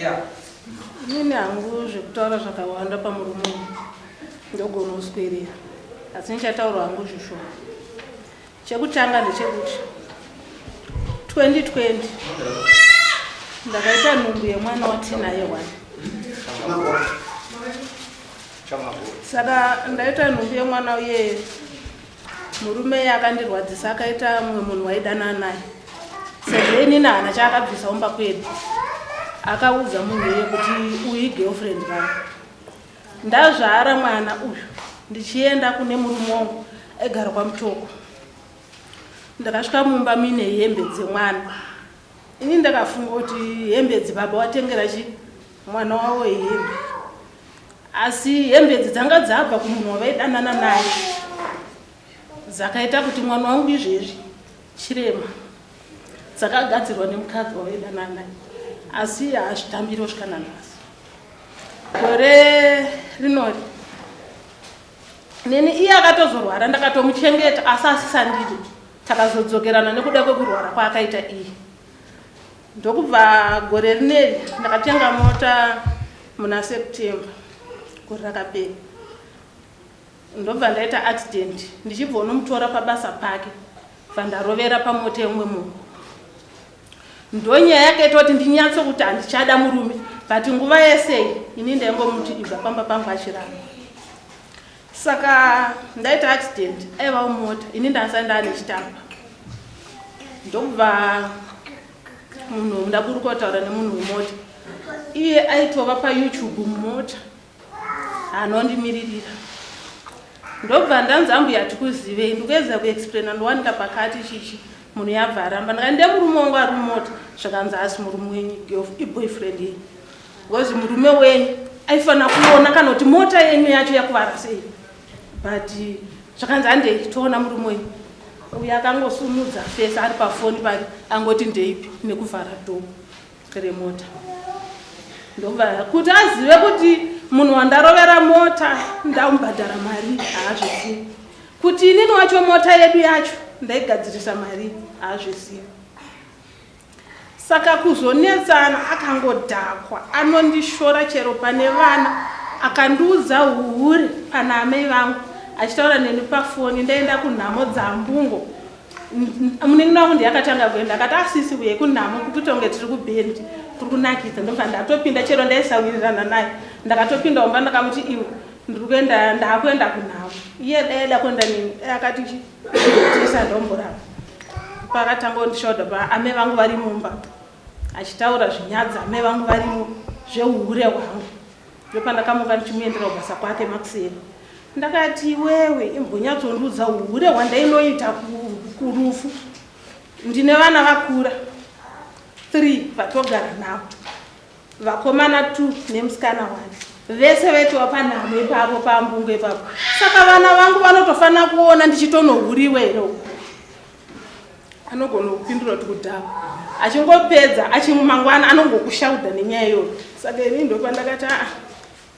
Yeah. Inini hangu zvekutaura zvakawanda pamurume uyu ndogona kuswerera asi ndichataura hangu zvishoma. Chekutanga ndechekuti 2020 ndakaita nhumbu yemwana watinaye one. Saka ndaita nhumbu yemwana uye murume iye akandirwadzisa akaita mumwe munhu waidanana naye sezvo inini haana chaakabvisa umba kwedu akaudza munhu iye kuti uyu igirlfriend vangu ndazvara mwana uyu ndichienda kune murume wangu aigara kwamutoko ndakasvika mumba muine hembe dzemwana ini ndakafunga kuti hembe idzi baba watengera chi mwana wavo hembe asi hembe idzi dzanga dzabva kumunhu wavaidanana naye dzakaita kuti mwana wangu izvezvi chirema dzakagadzirwa nemukadzi wavaidanana naye asi haazvitambiri kusvika nanhasi gore rinori neni iye akatozorwara ndakatomuchengeta asi asisandidi takazodzokerana nekuda kwekurwara kwaakaita iye Ndokubva gore rineri ndakatenga mota muna September gore rakapera. Ndobva ndaita accident ndichibva unomutora pabasa pake bva ndarovera pamota yeumwe munhu. Ndonyaya yakaita kuti ndinyatso kuti handichada murume but nguva yese ini ndaingomuti ibva pamba pangu achiramba. Saka ndaita accident aiva mumota ini ndasati ndane chitamba ndokubva munhu ndaburuka kutaura nemunhu wemota iye aitova payoutube mumota anondimiririra ndobva ndanzi ambuya tikuzivei ndikuedza kuexplaina ndowanika pakati chichi munhu yabva aramba ndikati ndemurume wangu ari mumota zvakanzi asi murume wenyu iboyfriend yenyu Because murume wenyu aifanira kuona kana kuti mota yenyu yacho yakuvara sei but zvakanzi handei toona murume wenyu uyo akangosumudza fesi ari pafoni pake angoti ndeipi nekuvhara dhoo remota ndobva kuti azive kuti munhu wandarovera mota ndamubhadhara mari haazvizivi kuti inini wacho mota yedu yacho ndaigadzirisa mari haazvizivi Saka kuzonetsana akangodhakwa anondishora chero pane vana akandiudza huhure pana amai vangu achitaura neni pafoni ndaenda kunhamo dzambungo munin'ina wangu ndiye akatanga kuenda akati asisi ah, uye kunhamo kukutonge tiri kubhendi kuri kunakidza ndobva ndatopinda chero ndaisawirirana naye ndakatopinda umba ndakamuti iwe ndiri kuenda ndaakuenda kunhamo iye daida kuenda neni akati tisa ndomboramba Paakatanga kundishoda pa amai vangu vari mumba achitaura zvinyadzi amai vangu varimo zveuhure hwangu ndopandakamuka ndichimuendera kubasa kwake makuseni ndakati iwewe imbonyatsondiudza uhure hwandainoita kurufu ndine vana vakura 3 vatogara navo vakomana 2 nemusikana one vese vaitova panhamo ipapo pambungu ipapo saka vana vangu vanotofanira kuona ndichitonohuriwe here uku anogona kupindura kuti kudhakwa achingopedza achimangwana anongokushauda nenyaya iyoyo saka ini ndopandakati aa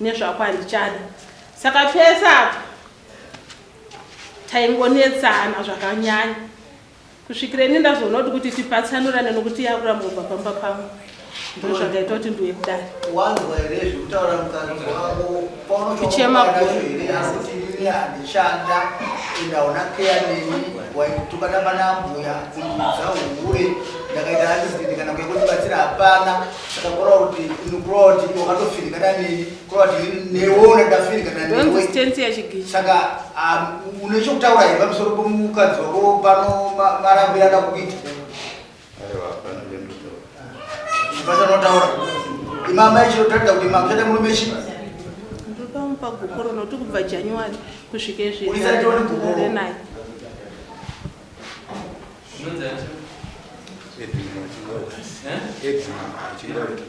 nezvako handichada saka pese apa taingonetsana zvakanyanya kusvikira ini ndazoona kuti kuti tipatsanurane nokuti yakuramba kubva pamba pangu ndozvakaita kuti ndiuye kudare wanzwa here zvekutaura mukadzi wako kuchema here akuti inini handichada ende hauna keya neni waituka pana ambuya kundiudza hure ndakaita accident kana kuya kundibatsira hapana saka kureva kuti kureva kuti wakatofirikana neni kureva kuti newe ndafirikana newe saka Une chokutaura here pamusoro pomukadzi wako pano marambiro ada kukuita? Aiwa, hapana chandinotaura. Hapana chinotaura. Imama ichi unotaridza kuti imama chete murume chi? Ndopamupa gupuro nokuti kubva January kusvika izvi. Ulisati tione gupuro. Naye. Edwin Machingauta. Eh? Edwin Machingauta.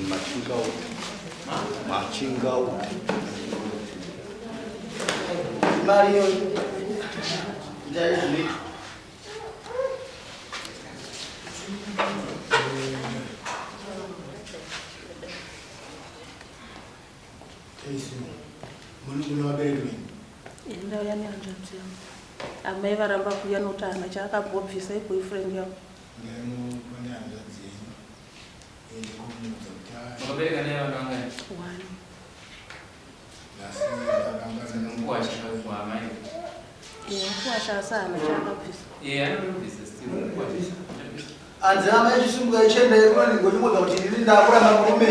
Machingauta. Machingauta. Mari iyoyo. Ndai Mune vabereki venyu? Ndauya nehanzvadzi yangu. Amai varamba kuuya nokuti hana chaakambobvisa iboyfriend yavo. Endai mupane hanzvadzi yenyu ende komuudza kuti Makabereka naye vana vangani? One. Nhasi ndaramba. Mukuwasha kwaamai. Mukuwasha asi haana chaakabvisa. Iye anotobvisa still mukuwasha. Anzi amai chisumuka ichienda yekunoningonyimodza kuti ndini ndakuramba murume.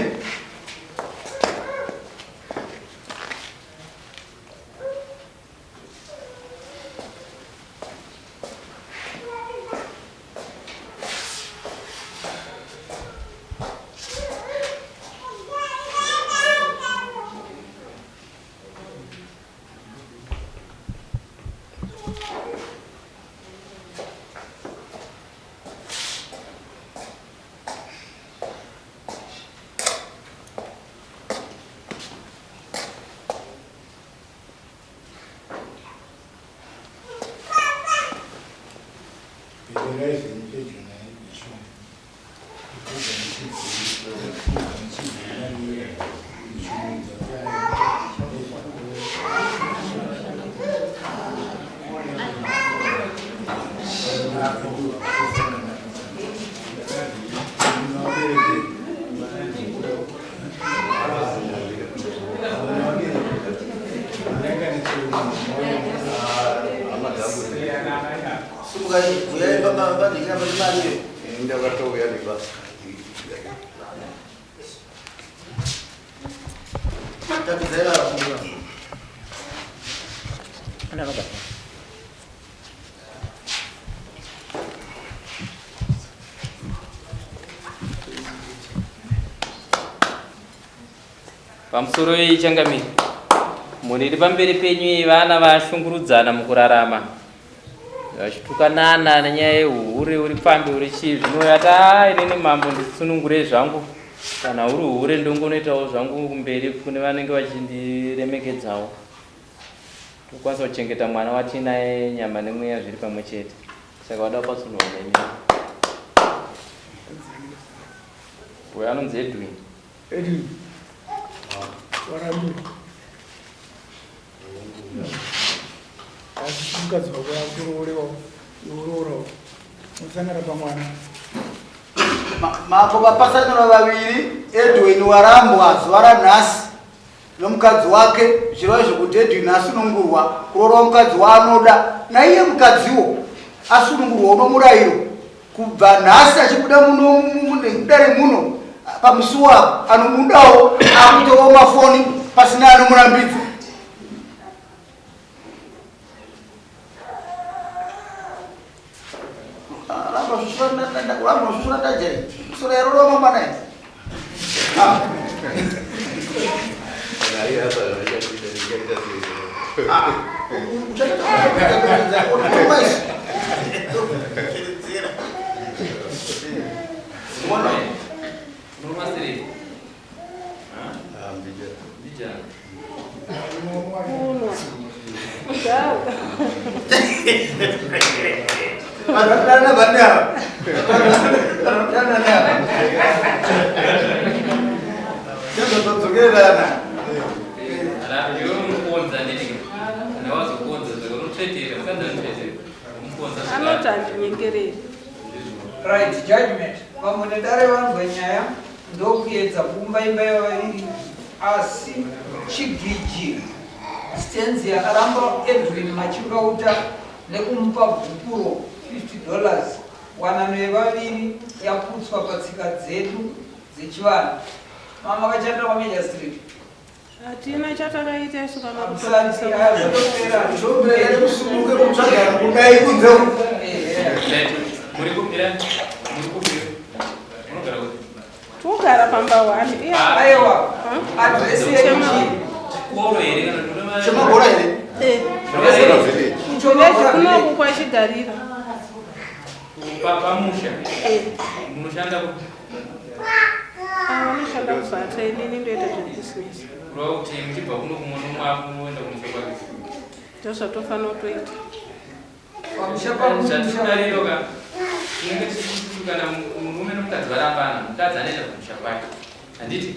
Bhedherai zvenyu pedyo naye bishop. Kubva muchibvira muchimuudza kuti Sumukai uyai pandikira pane mari iyo. Ndakatouya nebasa. Tambidzai varafunga. Pamusoro iyi changamire. Mhuri iri pamberi penyu iyi vana vashungurudzana mukurarama. Vachitukanana nenyaya yehuhure uri pfambi uri chii zvino yati "Ah, inini mambo ndisunungurei zvangu kana uri hure ndongonoitawo zvangu kumberi kune vanenge vachindiremekedzawo tokwanisa kuchengeta mwana watinaye nyama nemweya zviri pamwe chete saka vada kupatsunurwa nemi uyo anonzi Edwin. Edwin warambiwa asi mukadzi wako akurorewawo iworoorawo musangana pamwana. Mambo vapasanura vaviri Edwin warambwa zuva ranhasi nomukadzi wake zvireva zvekuti Edwin asunungurwa kuroora mukadzi waanoda naiye mukadziwo asunungurwa unomurayiro kubva nhasi achibuda muno mudare muno pamusuwo apo anomudawo akutovawo mafoni pasina anomurambidza. Ramba usvusvura ndajai sura yarorova mangwana iyi. Kunwa. Kudhara. Vanhu vanodanana vane ava. Vanodanana ava. Chazotodzokererana. Anoti handinyengereri. Right judgment. Vamwe nedare vanzwa nyaya ndokuedza kuumba imba yevaviri asi Chigiji Stenzia aramba Edwin Machingauta nekumupa gupuro 50 dollars. Wanano yevaviri yaputswa patsika dzedu dzechivanhu. Mama vakachandira kwaMajor Street. Hatina chatakaita isu kana Hamusati kutobvisa. aya zvatopera. Zvombere kusumuke kutsvagana kudai kunze uku. Ehe. Muri kupira, muri kupira. Munogara kupi? Togara pamba one. Iye Aiwa, address yedu chii? Chikoro here kana kuti unova- Chemagora here? Eh. Chemagora Village. Kuchomagora Kunoku village. kwachigarira. Pamusha. Eh. Munoshanda kupi? Ah, vanoshanda kubata inini ndoita zvebhizinesi. Kureva kuti muchibva kuno kumwe nomwakuenda kumusha kwake. Ndozvatofanira kutoita. Pamusha pamusha. Zvatinodariro ka. Tinenge tichiti kana murume nomukadzi varambana, mukadzi anoenda kumusha kwake. Handiti?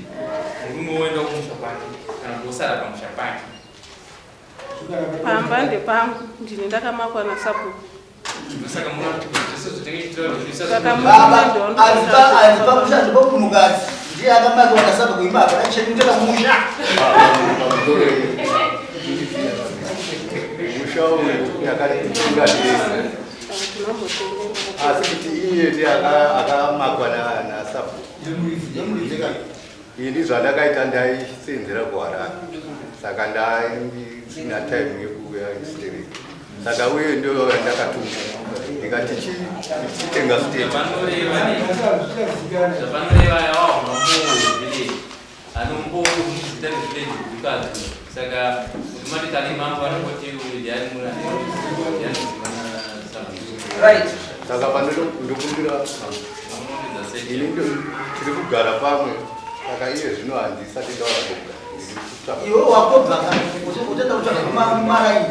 Murume woenda kumusha kwake kana kuti wosara pamusha pake. Pamba ndepangu ndini ndakamakwa nasabhuku. Saka munoona kuti zvese zvatinenge tichitaura kuti Saka Baba, murume hanzi pamusha ndipo munhukadzi ndiye akamaka wakasabva kuimba hapana chekuita pamusha. Musha uyu ndakatitingatese asi kuti iye ndiye akamakwa nasabhuku. Ini zvandakaita ndaisenzera kuHarare, saka ndaisina time yekuuya stereki, saka uye ndo yandakatuma ndikati chitenga stand. Zvapanoreva yawa mambo village anombo muzita revillage mukadzi, saka automatically mambo anongoti uyu ndiani ndianozivana sabhuku. Right. Saka pandokumbira ini tiri kugara pamwe, saka iye zvino handisati ndawana kugara, ndiri kutsvaka. Iwe wakobva uchatanga kutsvaga mumaraini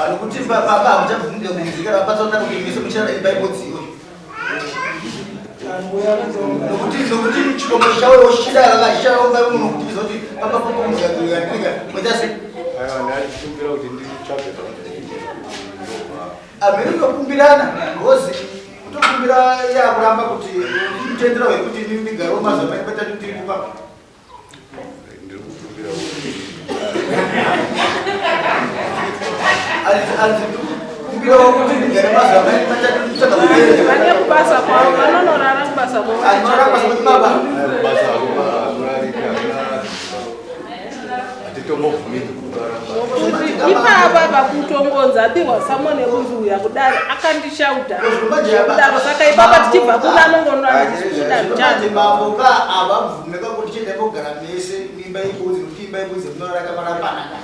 nokuti baba hamuchabvumike kunzikara patsaona kuti mise muchara imba imodzi iyoyo, nokuti chikombo chawo chichidara chicharonga munhu kuti kuti papa papa muzadurika moita sei? Aiwa, ndachikumbira kuti nditsvage ndobva. Amene unokumbirana ngozi kutokumbira yakuramba kuti mutendera wekuti ndigare mazuva matatu tiri kupapa. Ndiri kukumbira kuti Anzi kumbirawo kuti ndigare mazuva 3 nditsvaga kubereka. Vane kubasa kwavo, vanonorara kubasa kwavo. Anorara kubasa kwavo, baba. Basa hakurarika, hakuna, hatitombobvumidzi kurara. Kuti ipapa pakutongonzi apihwa samoni yekunzi uya kudare akandishauta kudaro, saka ipapa tichibva kuna anongonaa. Manje mambo ka havabvumika kuti chienda kogara mese imba ibudzi, nokuti imba ibudzi munorara kamarapanaka.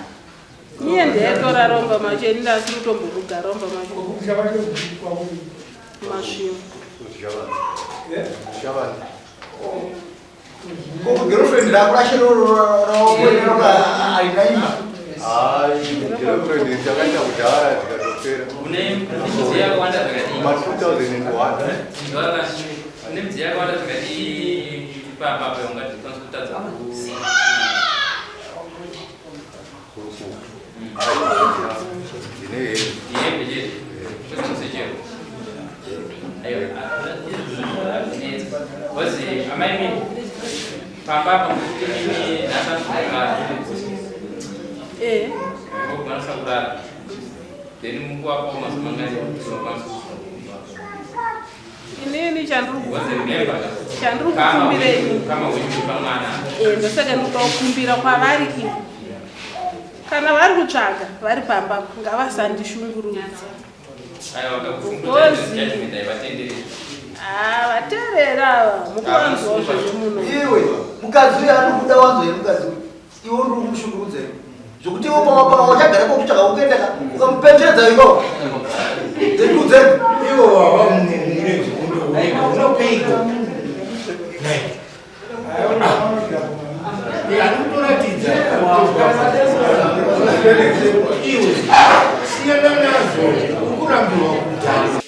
Iye ndeetoraromba macho, ini ndasiri kutomborugaromba macho. Musha wacho kwauri? Masvingo. Shavani. Koko girlfriend rako rasheroraoka harina imba? Hai, girlfriend takaita kudhara tikatopera. Une midziyo yakawanda zvakadii? Ma 2001. Une midziyo yakawanda zvakadii papa paungati kwanisa kutadza? Ndine hembe. Hembe chete kwese? Aiwa, because amai mini pamba apa mukuti mini nhasi anokurara? Ee. Ngokwanisa kurara, then mukuwapo mazuva mangani unokwanisa? Inini chandiri Because remember, chandiri kukumbirei kama wenyu pamwana. Ndosaka ndinoda kukumbira kwavari ivo, kana vari kutsvaga vari pamba ngavasandishungurudza. Aiwa, kakushungurudza judgment haivatendereri. Ah, vateerera ava mukuvanzwawo zvemuno. Iwe mukadzi uyu anokuda, wanzwa here mukadzi uyu? Iwe uri kumushungurudza iwe, zvokuti iwe wachagara kokutsvaga ukuenda ka ukamupenderedza iko dzekudzeko. Iwo wava murenzi unopeiko anokutoratidza iwe, siyana nazvo, uri kurambiwa kudhara.